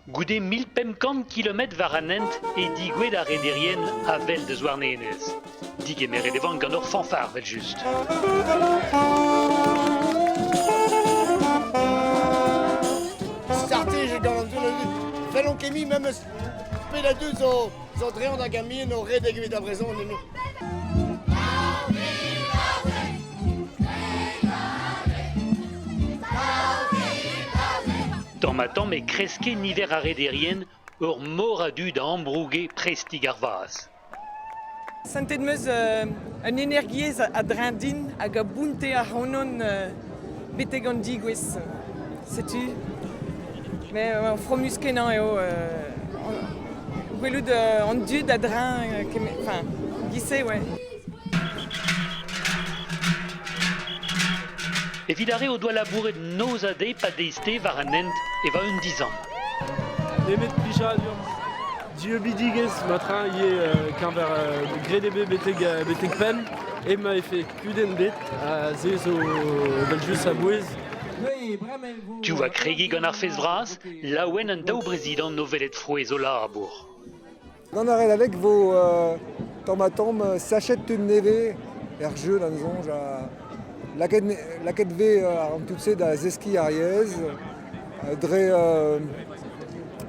Goude 1500 kilometr war an hent e digouez ar rederien a-wel da Zouarnenez. Digemeret e vent gant ur fanfare evel-just. Startej gant an dud Fellon ket mui memes pet a dud zo zo dreont hag a o redek evit ar brezhoneg. Tamm-ha-tamm e kreske niver ar rederien ur mor a dud a ambrouge prestik ar vazh. Santet 'm eus un energiezh a-dreñv din hag a bounte ac'hanon betek an degouezh. Setu. Mais fromus-kenañ eo gwelout an dud a-dreñv enfin, giz-se, ouais. Evit ar re o doa labouret noz ha deiz pa deiz-te war an hent e va un dizamm. Nemet plijadur. Dieubidigezh matra ivez keñver graet eo bet betek betek penn emañ efe kudenn bet ha se zo evel-just a-bouez. Tu va kregiñ gant ar fest vras, laouen an daou brezidant o welet frouezh o labour. Gant ar redadeg 'vo tamm-ha-tamm sachet tud nevez er jeu d'am soñj ha lakaet lakaet 'vez an tout-se da zeskiñ ar yezh dre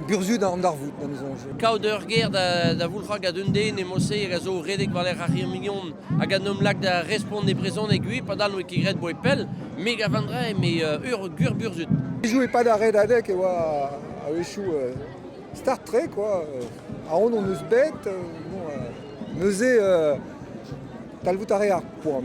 burzhud an darvoud d'am soñj. Kaout ur ger da, da voulc'hañ gant un den emañ-se hag a zo o redek war-lerc'h ar mignon hag a 'n em lak da respont e brezhoneg ivez padal n'oe ket graet boe pell, me gav an dra eme ur gwir burzhud. Jouer pas d'ar redadeg e oa a-wechoù start-tre quoi. Aon hon eus bet, bon, neuze talvout a rae ar poan.